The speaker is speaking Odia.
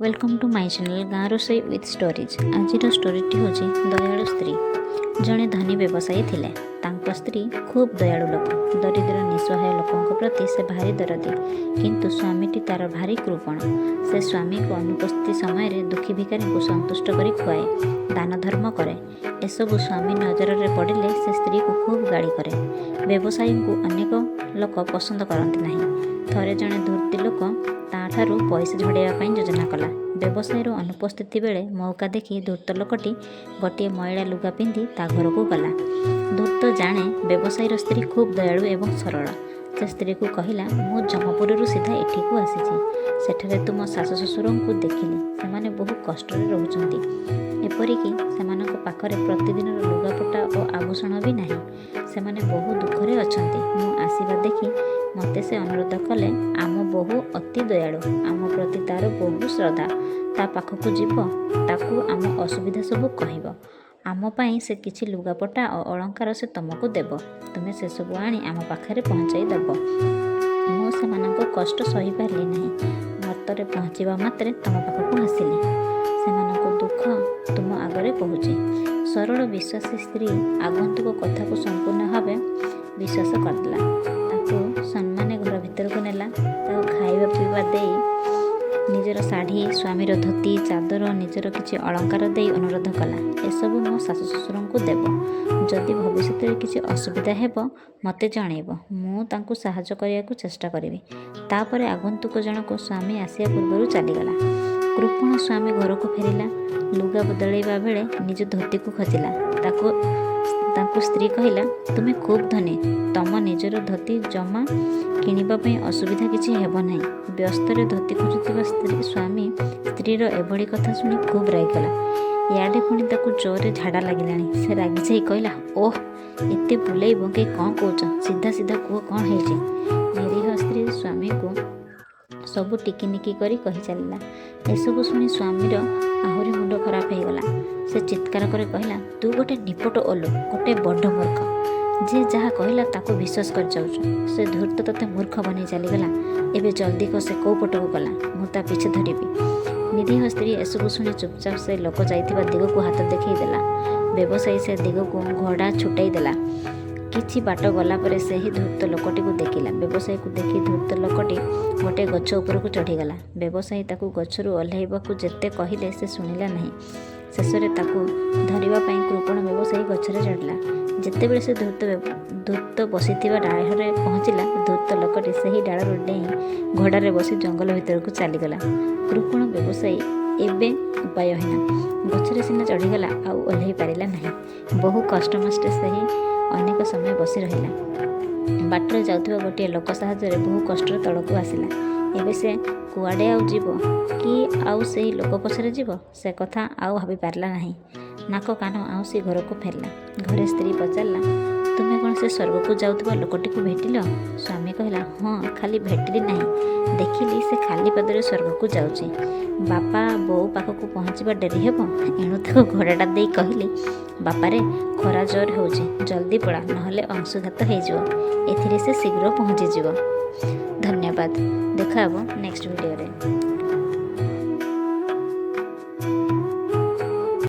Welcome to my channel ଗାଁ ରୋଷେଇ ୱିଥ୍ ଷ୍ଟୋରିଜ୍। ଆଜିର ଷ୍ଟୋରିଟି ହେଉଛି ଦୟାଳୁ ସ୍ତ୍ରୀ। ଜଣେ ଧନୀ ବ୍ୟବସାୟୀ ଥିଲେ। ତାଙ୍କ ସ୍ତ୍ରୀ ଖୁବ୍ ଦୟାଳୁ ଲୋକ। ଦରିଦ୍ର ନିଃସହାୟ ଲୋକଙ୍କ ପ୍ରତି ସେ ଭାରି ଦରଦୀ। କିନ୍ତୁ ସ୍ୱାମୀଟି ତା'ର ଭାରି କୃପଣ। ସେ ସ୍ୱାମୀଙ୍କ ଅନୁପସ୍ଥିତି ସମୟରେ ଦୁଃଖୀ ଭିକାରୀଙ୍କୁ ସନ୍ତୁଷ୍ଟ କରି ଖୁଆଏ, ଦାନ ଧର୍ମ କରେ। ଏସବୁ ସ୍ୱାମୀ ନଜରରେ ପଡ଼ିଲେ ସେ ସ୍ତ୍ରୀକୁ ଖୁବ୍ ଗାଳି କରେ। ବ୍ୟବସାୟୀଙ୍କୁ ଅନେକ ଲୋକ ପସନ୍ଦ କରନ୍ତି ନାହିଁ। ଥରେ ଜଣେ ଧୂର୍ତ୍ତ ଲୋକ ତା'ଠାରୁ ପଇସା ଝଡ଼ାଇବା ପାଇଁ ଯୋଜନା କଲା। ବ୍ୟବସାୟୀର ଅନୁପସ୍ଥିତି ବେଳେ ମଉକା ଦେଖି ଧୂର୍ତ୍ତ ଲୋକଟି ଗୋଟିଏ ମଇଳା ଲୁଗା ପିନ୍ଧି ତା' ଘରକୁ ଗଲା। ଧୂର୍ତ୍ତ ଜାଣେ, ବ୍ୟବସାୟୀର ସ୍ତ୍ରୀ ଖୁବ୍ ଦୟାଳୁ ଏବଂ ସରଳ। ସେ ସ୍ତ୍ରୀକୁ କହିଲା, "ମୁଁ ଯମପୁରରୁ ସିଧା ଏଠିକୁ ଆସିଛି। ସେଠାରେ ତୁମ ଶାଶୁ ଶ୍ୱଶୁରଙ୍କୁ ଦେଖିଲି। ସେମାନେ ବହୁ କଷ୍ଟରେ ରହୁଛନ୍ତି। ଏପରିକି ସେମାନଙ୍କ ପାଖରେ ପ୍ରତିଦିନର ଲୁଗାପଟା ଓ ଆଭୂଷଣ ବି ନାହିଁ। ସେମାନେ ବହୁ ଦୁଃଖରେ ଅଛନ୍ତି। ମୁଁ ଆସିବା ଦେଖି ମୋତେ ସେ ଅନୁରୋଧ କଲେ, ଆମ ବୋହୂ ଅତି ଦୟାଳୁ, ଆମ ପ୍ରତି ତା'ର ବହୁ ଶ୍ରଦ୍ଧା। ତା' ପାଖକୁ ଯିବ, ତାକୁ ଆମ ଅସୁବିଧା ସବୁ କହିବ। ଆମ ପାଇଁ ସେ କିଛି ଲୁଗାପଟା ଓ ଅଳଙ୍କାର ସେ ତୁମକୁ ଦେବ। ତୁମେ ସେସବୁ ଆଣି ଆମ ପାଖରେ ପହଞ୍ଚାଇ ଦେବ। ମୁଁ ସେମାନଙ୍କ କଷ୍ଟ ସହିପାରିଲି ନାହିଁ। ମର୍ତ୍ତ୍ୟରେ ପହଞ୍ଚିବା ମାତ୍ରେ ତୁମ ପାଖକୁ ଆସିଲି। ସେମାନଙ୍କ ଦୁଃଖ ତୁମ ଆଗରେ କହୁଛି।" ସରଳ ବିଶ୍ୱାସୀ ସ୍ତ୍ରୀ ଆଗନ୍ତୁକ କଥାକୁ ସମ୍ପୂର୍ଣ୍ଣ ଭାବେ ବିଶ୍ୱାସ କରିଦେଲା। ତାକୁ ସମ୍ମାନେ ଘର ଭିତରକୁ ନେଲା। ତାକୁ ଖାଇବା ପିଇବା ଦେଇ ନିଜର ଶାଢ଼ୀ, ସ୍ୱାମୀର ଧୋତି, ଚାଦର, ନିଜର କିଛି ଅଳଙ୍କାର ଦେଇ ଅନୁରୋଧ କଲା, "ଏସବୁ ମୋ ଶାଶୁ ଶ୍ୱଶୁରଙ୍କୁ ଦେବ। ଯଦି ଭବିଷ୍ୟତରେ କିଛି ଅସୁବିଧା ହେବ, ମୋତେ ଜଣାଇବ। ମୁଁ ତାଙ୍କୁ ସାହାଯ୍ୟ କରିବାକୁ ଚେଷ୍ଟା କରିବି।" ତାପରେ ଆଗନ୍ତୁକ ଜଣକ ସ୍ୱାମୀ ଆସିବା ପୂର୍ବରୁ ଚାଲିଗଲା। କୃପଣ ସ୍ୱାମୀ ଘରକୁ ଫେରିଲା। ଲୁଗା ବଦଳାଇବା ବେଳେ ନିଜ ଧୋତିକୁ ଖୋଜିଲା। ତାକୁ ସ୍ତ୍ରୀ କହିଲା, "ତୁମେ ଖୁବ୍ ଧନୀ। ତମ ନିଜର ଧୋତି ଜମା କିଣିବା ପାଇଁ ଅସୁବିଧା କିଛି ହେବ ନାହିଁ।" ବ୍ୟସ୍ତରେ ଧୋତି ଖୋଜୁଥିବା ସ୍ୱାମୀ ସ୍ତ୍ରୀର ଏଭଳି କଥା ଶୁଣି ଖୁବ୍ ରାଗିଗଲା। ଇଆଡ଼େ ପୁଣି ତାକୁ ଜୋରରେ ଝାଡ଼ା ଲାଗିଲାଣି। ସେ ରାଗିଯାଇ କହିଲା, "ଓଃ, ଏତେ ବୁଲେଇ ବଙ୍କେଇ କ'ଣ କହୁଛ? ସିଧା ସିଧା କୁହ, କ'ଣ ହେଇଛି?" ନିରୀହ ସ୍ତ୍ରୀ ସ୍ୱାମୀକୁ ସବୁ ଟିକିନିକି କରି କହି ଚାଲିଲା। ଏସବୁ ଶୁଣି ସ୍ୱାମୀର ଆହୁରି ମୁଣ୍ଡ ଖରାପ ହେଇଗଲା। ସେ ଚିତ୍କାର କରି କହିଲା, "ତୁ ଗୋଟେ ନିପଟ ଓଲୁ, ଗୋଟେ ବଡ଼ ମୂର୍ଖ। ଯିଏ ଯାହା କହିଲା, ତାକୁ ବିଶ୍ୱାସ କରିଯାଉଛୁ। ସେ ଧୂର୍ତ୍ତ ତୋତେ ମୂର୍ଖ ବନେଇ ଚାଲିଗଲା। ଏବେ ଜଲ୍ଦି କହ, ସେ କେଉଁ ପଟକୁ ଗଲା? ମୁଁ ତା ପିଛେ ଧରିବି।" ନିରୀହ ସ୍ତ୍ରୀ ଏସବୁ ଶୁଣି ଚୁପଚାପ ସେ ଲୋକ ଯାଇଥିବା ଦିଗକୁ ହାତ ଦେଖେଇ ଦେଲା। ବ୍ୟବସାୟୀ ସେ ଦିଗକୁ ଘୋଡ଼ା ଛୁଟାଇ ଦେଲା। କିଛି ବାଟ ଗଲା ପରେ ସେହି ଧୂର୍ତ୍ତ ଲୋକଟିକୁ ଦେଖିଲା। ବ୍ୟବସାୟୀକୁ ଦେଖି ଧୂର୍ତ୍ତ ଲୋକଟି ଗୋଟିଏ ଗଛ ଉପରକୁ ଚଢ଼ିଗଲା। ବ୍ୟବସାୟୀ ତାକୁ ଗଛରୁ ଓହ୍ଲାଇବାକୁ ଯେତେ କହିଲେ, ସେ ଶୁଣିଲା ନାହିଁ। ଶେଷରେ ତାକୁ ଧରିବା ପାଇଁ କୃପଣ ବ୍ୟବସାୟୀ ଗଛରେ ଚଢ଼ିଲା। ଯେତେବେଳେ ସେ ଧୂର୍ତ୍ତ ବସିଥିବା ଡାଳରେ ପହଞ୍ଚିଲା, ଧୂର୍ତ୍ତ ଲୋକଟି ସେହି ଡାଳରୁ ଡେଇଁ ଘୋଡ଼ାରେ ବସି ଜଙ୍ଗଲ ଭିତରକୁ ଚାଲିଗଲା। କୃପଣ ବ୍ୟବସାୟୀ ଏବେ ଉପାୟହୀନ। ଗଛରେ ସିନା ଚଢ଼ିଗଲା, ଆଉ ଓହ୍ଲାଇ ପାରିଲା ନାହିଁ। ବହୁ କଷ୍ଟମଷ୍ଟେ ସେହି ଅନେକ ସମୟ ବସି ରହିଲା। ବାଟରେ ଯାଉଥିବା ଗୋଟିଏ ଲୋକ ସାହାଯ୍ୟରେ ବହୁ କଷ୍ଟରେ ତଳକୁ ଆସିଲା। ଏବେ ସେ କୁଆଡ଼େ ଆଉ ଯିବ କି ଆଉ ସେହି ଲୋକ ପଛରେ ଯିବ, ସେ କଥା ଆଉ ଭାବିପାରିଲା ନାହିଁ। ନାକ କାନ ଆଉଁସି ଘରକୁ ଫେରିଲା। ଘରେ ସ୍ତ୍ରୀ ପଚାରିଲା, "ତୁମେ କ'ଣ ସେ ସ୍ୱର୍ଗକୁ ଯାଉଥିବା ଲୋକଟିକୁ ଭେଟିଲ?" ସ୍ୱାମୀ କହିଲା, "ହଁ, ଖାଲି ଭେଟିଲି ନାହିଁ, ଦେଖିଲି ସେ ଖାଲି ପାଦରେ ସ୍ୱର୍ଗକୁ ଯାଉଛି। ବାପା ବୋଉ ପାଖକୁ ପହଞ୍ଚିବା ଡେରି ହେବ, ଏଣୁ ତାକୁ ଘୋଡ଼ାଟା ଦେଇ କହିଲି, 'ବାପାରେ, ଖରା ଜୋର ହେଉଛି, ଜଲ୍ଦି ପଳା, ନହେଲେ ଅଂଶୁଘାତ ହେଇଯିବ।' ଏଥିରେ ସେ ଶୀଘ୍ର ପହଞ୍ଚିଯିବ।" ଧନ୍ୟବାଦ। ଦେଖା ହେବ ନେକ୍ସଟ ଭିଡ଼ିଓରେ।